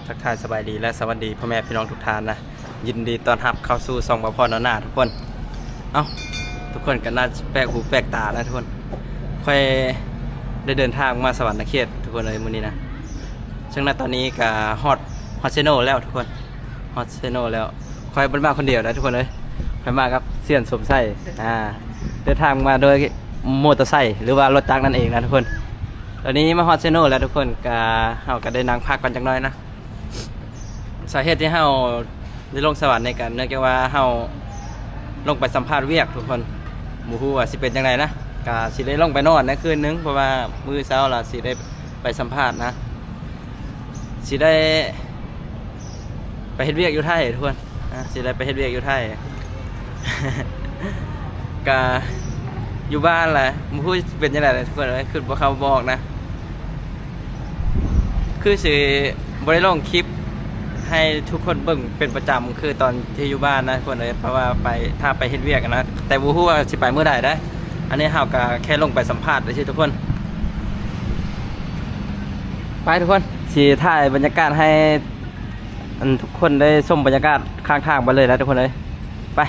ທັກທາຍສະບາຍດີ ແລະ ສະຫວັດດີພໍ່ແມ່ພີ່ນ້ອງທຸກທ່ານນະ. ຍິນດີຕ້ອນຮັບເຂົ້າສູ່ຊ່ອງບ່າວພອນນານາທຸກຄົນ. ເອົ້າ ທຸກຄົນກໍໜ້າຈະແປກຫູແປກຕານະທຸກຄົນ. ຂ້ອຍໄດ້ເດີນທາງມາສະຫວັນນະເຂດທຸກຄົນເອີຍ ມື້ນີ້ນະ. ເຊິ່ງນະຕອນນີ້ກໍຮອດ ຮອດເຊໂນແລ້ວທຸກຄົນ. ຮອດເຊໂນແລ້ວ. ຂ້ອຍບໍ່ໄດ້ມາຄົນດຽວນະທຸກຄົນເອີຍ. ຂ້ອຍມາກັບເຊຍນສົມໄຊ. ອ່າ ເດີນທາງມາໂດຍມໍເຕີໄຊ ຫຼືວ່າລົດຈັກນັ້ນເອງນະທຸກຄົນ. ຕອນນີ້ມາຮອດເຊໂນແລ້ວທຸກຄົນ. ກະ ເຮົາກໍໄດ້ນັ່ງພັກກ່ອນຈັກໜ້ອຍນະ. ສາເຫດທີ່ເຮົາໄດ້ລົງສະຫວັນນີ້ກໍເນື່ອງຈາກວ່າເຮົາລົງໄປສຳພາດວຽກທຸກຄົນ. ບໍ່ຮູ້ວ່າຊິເປັນຈັ່ງໃດນະ. ກະຊິໄດ້ລົງໄປນອນໃນຄືນໜຶ່ງ ເພາະວ່າມື້ເຊົ້າລະຊິໄດ້ໄປສຳພາດນະ. ຊິໄດ້ໄປເຮັດວຽກຢູ່ໄທທຸກຄົນ. ອ່າ ຊິໄດ້ໄປເຮັດວຽກຢູ່ໄທ. ກະຢູ່ບ້ານແຫຼະ ບໍ່ຮູ້ຊິເປັນຈັ່ງໃດເລີຍທຸກຄົນເອີຍ. ຄິດບໍ່ເຂົ້າບໍ່ອອກນະ. ຄືຊິບໍ່ໄດ້ລົງຄລິບໃຫ້ທຸກຄົນເບິ່ງເປັນປະຈຳ ຄືຕອນທີ່ຢູ່ບ້ານນະທຸກຄົນເອີຍ. ເພາະວ່າໄປ ຖ້າໄປເຮັດວຽກນະ. ແຕ່ບໍ່ຮູ້ວ່າຊິໄປມື້ໃດເດ້. ອັນນີ້ເຮົາກໍແຄ່ລົງໄປສຳພາດຊື່ໆ ທຸກຄົນ. ໄປທຸກຄົນ ຊິຖ່າຍບັນຍາກາດໃຫ້ ອັນ ທຸກຄົນໄດ້ຊົມບັນຍາກາດຂ້າງທາງໄປເລີຍນະທຸກຄົນເອີຍ. ໄປ.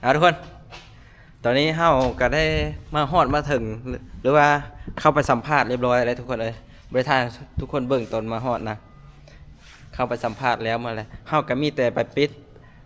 ເອົາ ທຸກຄົນ ຕອນນີ້ເຮົາກໍໄດ້ມາຮອດມາເຖິງ ຫຼືວ່າເຂົ້າໄປສຳພາດຮຽບຮ້ອຍແລ້ວທຸກຄົນເອີຍ. ບໍ່ໄດ້ຖ່າຍໃຫ້ທຸກຄົນເບິ່ງຕອນມາຮອດນະ. ເຂົ້າໄປສຳພາດແລ້ວໝົດແລ້ວ ເຮົາກໍມີແຕ່ໄປປິດ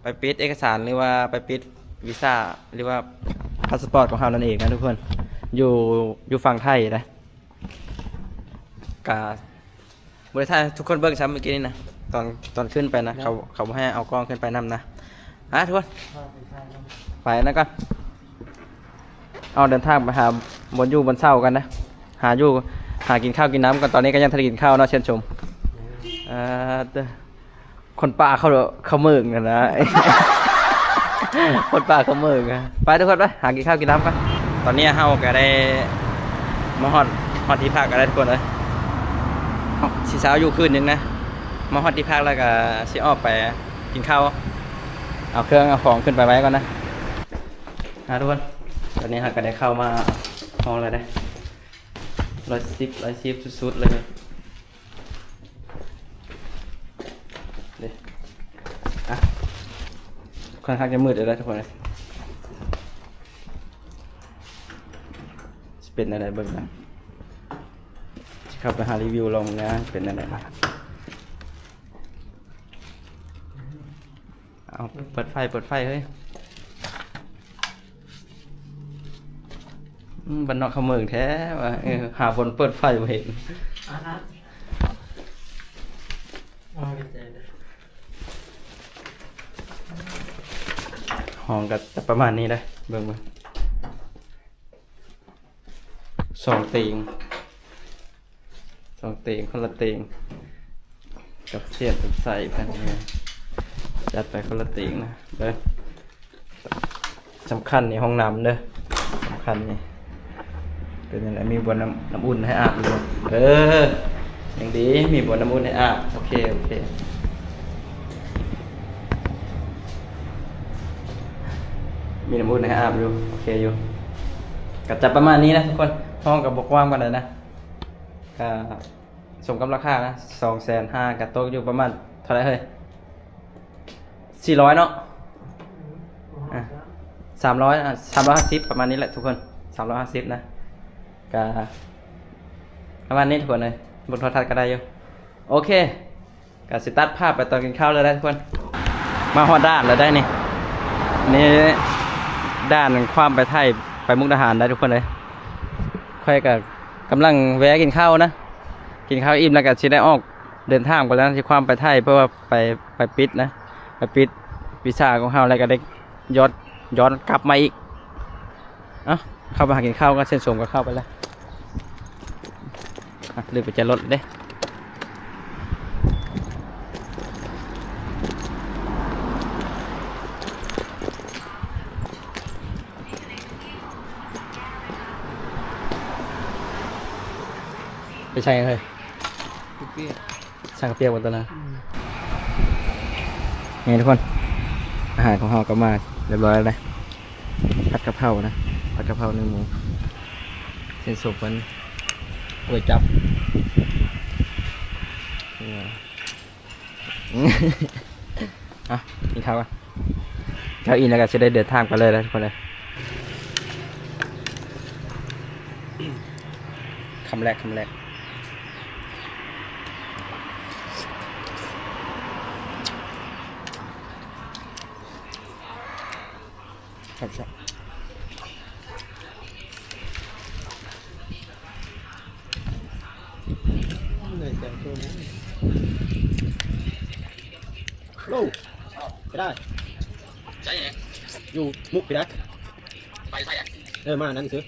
ໄປປິດເອກະສານ ຫຼືວ່າໄປປິດວີຊາ ຫຼືວ່າພາສປອດຂອງເຮົານັ້ນເອງນະທຸກຄົນ ຢູ່ ຢູ່ຝັ່ງໄທນະ. ກະບໍ່ໄດ້ຖ່າຍໃຫ້ທຸກຄົນເບິ່ງຊ້ຳມື້ກີ້ນີ້ນະ ຕອນ ຕອນຂຶ້ນໄປນະ ເຂົາ ເຂົາບໍ່ໃຫ້ເອົາກ້ອງຂຶ້ນໄປນຳນະ. ອ່າ ທຸກຄົນ ໄປນຳກັນ ເອົາ ເດີນທາງໄປຫາບ່ອນຢູ່ບ່ອນເຊົາກັນນະ ຫາຢູ່ ຫາກິນເຂົ້າກິນນ້ຳກ່ອນ. ຕອນນີ້ກໍຍັງທັນໄດ້ກິນເຂົ້າເນາະ ເຊີນຊົມ. ເອີ ຄົນປ່າເຂົາ ເຂົາເມີງຫັ້ນນະ ຄົນປ່າເຂົາເມີງ. ໄປ ທຸກຄົນ ໄປຫາກິນເຂົ້າກິນນ້ຳກ່ອນ. ຕອນນີ້ເຮົາກໍໄດ້ມາຮອດ ຮອດທີ່ພັກແລ້ວທຸກຄົນເອີຍ. ເຮົາຊິເຊົາຢູ່ຄືນໜຶ່ງນະ ມາຮອດທີ່ພັກແລ້ວກໍຊິອອກໄປກິນເຂົ້າ. ເອົາເຄື່ອງເອົາຂອງຂຶ້ນໄປໄວ້ກ່ອນນະ. ອ່າ ທຸກຄົນ ຕອນນີ້ເຮົາກໍໄດ້ເຂົ້າມາຫ້ອງແລ້ວເດ້. ຮ້ອຍສິບ ຮ້ອຍສິບສຸດໆເລີຍເດ້. ອ່ະ ຄ່ອນຂ້າງຈະມືດເລີຍນະທຸກຄົນເອີຍ. ຊິເປັນແນວໃດເບິ່ງກັນ. ຊິເຂົ້າໄປຫາຣີວິວລອງເບິ່ງນະ ເປັນແນວໃດ. ເອົາ ເປີດໄຟ ເປີດໄຟເຮີ້ຍ. ອືມ ບ້ານນອກເຂົ້າເມືອງແທ້ວ່າ ເອີ ຫາບ່ອນເປີດໄຟບໍ່ເຫັນ. ອ່າຮະ ໂອ້ຍ ໃຈເດີ. ຫ້ອງກໍຈະປະມານນີ້ເດ້ ເບິ່ງ ເບິ່ງ ສອງຕຽງ ສອງຕຽງ ຄົນລະຕຽງ ກັບສຽບກັບໃສ່ກັນ ຈັດໄປຄົນລະຕຽງນະເດີ. ສຳຄັນນີ້ຫ້ອງນ້ຳເດີ ສຳຄັນນີ້ ເປັນຈັ່ງໃດ ມີບ່ອນນ້ຳ ນ້ຳອຸ່ນໃຫ້ອາບຢູ່ບໍ່? ເອີ ຍັງດີ ມີບ່ອນນ້ຳອຸ່ນໃຫ້ອາບ. ໂອເຄ ໂອເຄ ມີນ້ຳອຸ່ນໃຫ້ອາບຢູ່ ໂອເຄຢູ່. ກໍຈະປະມານນີ້ນະທຸກຄົນ ຫ້ອງກໍບໍ່ກວ້າງປານໃດນະ ກໍສົມກັບລາຄານະ ສອງແສນຫ້າ ກໍຕົກຢູ່ປະມານເທົ່າໃດເຮີ້ຍ? ສີ່ຮ້ອຍເນາະ ອ່ະ ສາມຮ້ອຍ ອ່ະ ສາມຮ້ອຍຫ້າສິບ ປະມານນີ້ແຫຼະທຸກຄົນ ສາມຮ້ອຍຫ້າສິບນະ ກະປະມານນີ້ທຸກຄົນເອີຍ ເບິ່ງໂທລະທັດກໍໄດ້ຢູ່. ໂອເຄ ກະຊິຕັດພາບໄປຕອນກິນເຂົ້າເລີຍໄດ໋ທຸກຄົນ. ມາຮອດດ່ານແລ້ວໄດ໋ນີ້ ນີ້ດ່ານຄວາມໄປໄທ ໄປມຸກດາຫານໄດ໋ທຸກຄົນເອີຍ. ຂ້ອຍກະກຳລັງແວ່ກິນເຂົ້ານະ ກິນເຂົ້າອີ່ມແລ້ວກະຊິໄດ້ອອກ ເດີນທາງໄປແລ້ວ ຊິຄວາມໄປໄທ ເພາະວ່າໄປ ໄປປິດນະ ໄປປິດວີຊາຂອງເຮົາ ແລ້ວກໍໄດ້ຍ້ອນ ຍ້ອນກັບມາອີກ. ເອົ້າ ເຂົ້າໄປຫາກິນເຂົ້າກັນ ເຊັ່ນສົມກໍເຂົ້າໄປແລ້ວ. ອ່ະ ລືມໄປຈະລົດເດ້. ໄປໃສເຮີ້ຍ? ກະປຽກ ສັ່ງກະປຽກບໍ່ຕົວນະ? ອືມ ນີ້ທຸກຄົນ ອາຫານຂອງເຮົາກໍມາຮຽບຮ້ອຍແລ້ວນະ ຜັດກະເພົານະ ຜັດກະເພົາເນື້ອໝູ ເສັ້ນສົບເພິ່ນ ກວຍຈັບ ເອີ ອ່ະ ກິນເຂົ້າກ່ອນ ເຂົ້າອີ່ມແລ້ວກໍຊິໄດ້ເດີນທາງໄປເລີຍນະທຸກຄົນເອີຍ. ຄຳແລກ ຄຳແລກ ແຊບໆ. ໂອ້ ໄປໄດ້ ໃສແອະ? ຢູ່ມຸກພີ້ນະ ໄປໃສແອະ? ເອີ ມານັ້ນຊື່.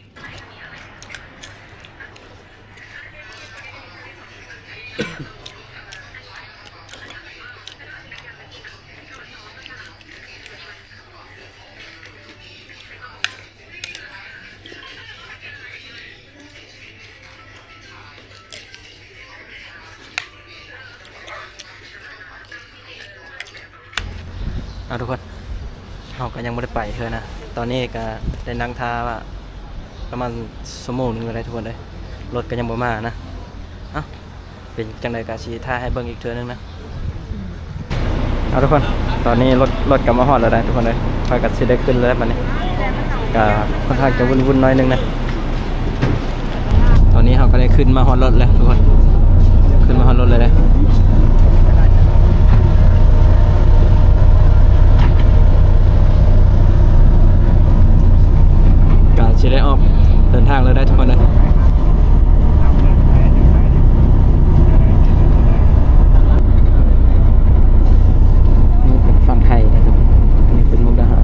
ເອົາ ທຸກຄົນ ເຮົາກໍຍັງບໍ່ໄດ້ໄປເທື່ອນະ ຕອນນີ້ກໍໄດ້ນັ່ງຖ້າວ່າປະມານຊົ່ວໂມງໜຶ່ງແລ້ວໄດ໋ ທຸກຄົນເອີຍ ລົດກໍຍັງບໍ່ມານະ. ເອົ້າ ເປັນຈັ່ງໃດກໍຊິຖ່າຍໃຫ້ເບິ່ງອີກເທື່ອໜຶ່ງນະ. ເອົາ ທຸກຄົນ ຕອນນີ້ລົດ ລົດກໍມາຮອດແລ້ວໄດ໋ ທຸກຄົນເອີຍ ຂ້ອຍກໍຊິໄດ້ຂຶ້ນແລ້ວບັດນີ້ ກໍຄ່ອນຂ້າງຈະວຸ່ນໆໜ້ອຍໜຶ່ງນະ. ຕອນນີ້ເຮົາກໍໄດ້ຂຶ້ນມາຮອດລົດແລ້ວທຸກຄົນ ຂຶ້ນມາຮອດລົດເລີຍເດ້ ກໍຊິໄດ້ອອກເດີນທາງເລີຍໄດ໋ ທຸກຄົນເດີ. ນີ້ເປັນຝັ່ງໄທນະທຸກຄົນ ນີ້ເປັນມຸກດາຫານ.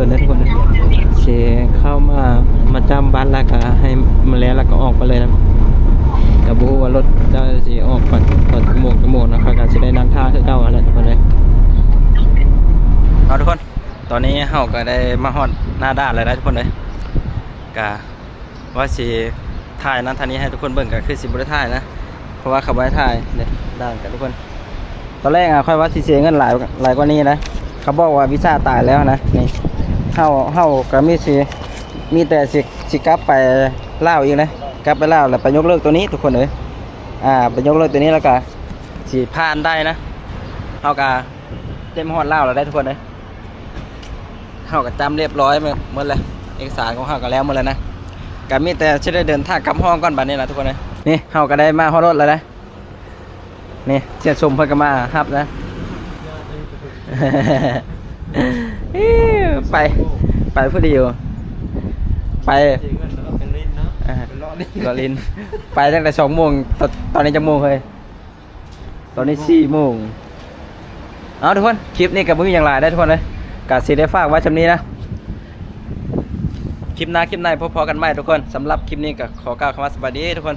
ນເດີທຸກຄົນເດີ ຊິເຂົ້າມາ ມາຈຳບັດແລ້ວກໍໃຫ້ມາແລ້ວ ແລ້ວກໍອອກໄປເລີຍນະ. ກໍບໍ່ຮູ້ວ່າລົດເຈົ້າຊິອອກກ່ອນ ກ່ອນຈັກໂມງ ຈັກໂມງເນາະ. ຂ້ອຍກໍຊິໄດ້ນັ່ງຖ້າຄືເກົ່າຫັ້ນແຫຼະທຸກຄົນເດີ. ເອົາທຸກຄົນ ຕອນນີ້ເຮົາກໍໄດ້ມາຮອດໜ້າດ່ານແລ້ວນະທຸກຄົນເດີ. ກະວ່າຊິຖ່າຍນັ້ນຖ່າຍນີ້ໃຫ້ທຸກຄົນເບິ່ງ ກໍຄືຊິບໍ່ໄດ້ຖ່າຍນະ ເພາະວ່າເຂົາບໍ່ໃຫ້ຖ່າຍເດ້ ດ່ານກັນທຸກຄົນ. ຕອນແລກອະ ຂ້ອຍວ່າຊິເສຍເງິນຫຼາຍ ຫຼາຍກວ່ານີ້ນະ. ເຂົາບອກວ່າວີຊາຕາຍແລ້ວນະ. ນີ້ ເຮົາ ເຮົາກໍມີຊິ ມີແຕ່ຊິ ຊິກັບໄປລາວອີກນະ. ກັບໄປລາວແລ້ວໄປຍົກເລີກໂຕນີ້ທຸກຄົນເອີຍ. ອ່າ ໄປຍົກເລີກໂຕນີ້ ແລ້ວກໍຊິຜ່ານໄດ້ນະ. ເຮົາກໍໄດ້ມາຮອດລາວແລ້ວໄດ໋ທຸກຄົນເອີຍ. ເຮົາກໍຈຳລຽບຮ້ອຍໝົດແລ້ວ ເອກະສານຂອງເຮົາກໍແລ້ວໝົດແລ້ວນະ. ກໍມີແຕ່ຊິໄດ້ເດີນທາງກັບຫ້ອງກ່ອນບັດນີ້ນະທຸກຄົນເອີຍ. ນີ້ເຮົາກໍໄດ້ມາຮອດລົດແລ້ວນະ. ນີ້ເສຍສົມເພິ່ນກໍມາຮັບນະ. ໄປ ໄປຜູ້ດຽວ ໄປ ອ່າ ລໍຫຼິ້ນ ໄປຕັ້ງແຕ່ສອງໂມງ ຕອນ ຕອນນີ້ຈັກໂມງເຮີ້ຍ? ຕອນນີ້ສີ່ໂມງ. ເອົາທຸກຄົນ ຄລິບນີ້ກໍບໍ່ມີຫຍັງຫຼາຍເດີທຸກຄົນເອີຍ ກໍຊິໄດ້ຝາກໄວ້ຊ່ຳນີ້ນະ. ຄລິບໜ້າ ຄລິບໃນ ພໍ້ໆກັນໃໝ່ທຸກຄົນ. ສຳລັບຄລິບນີ້ກໍຂໍກ່າວຄຳວ່າສະບາຍດີທຸກຄົນ.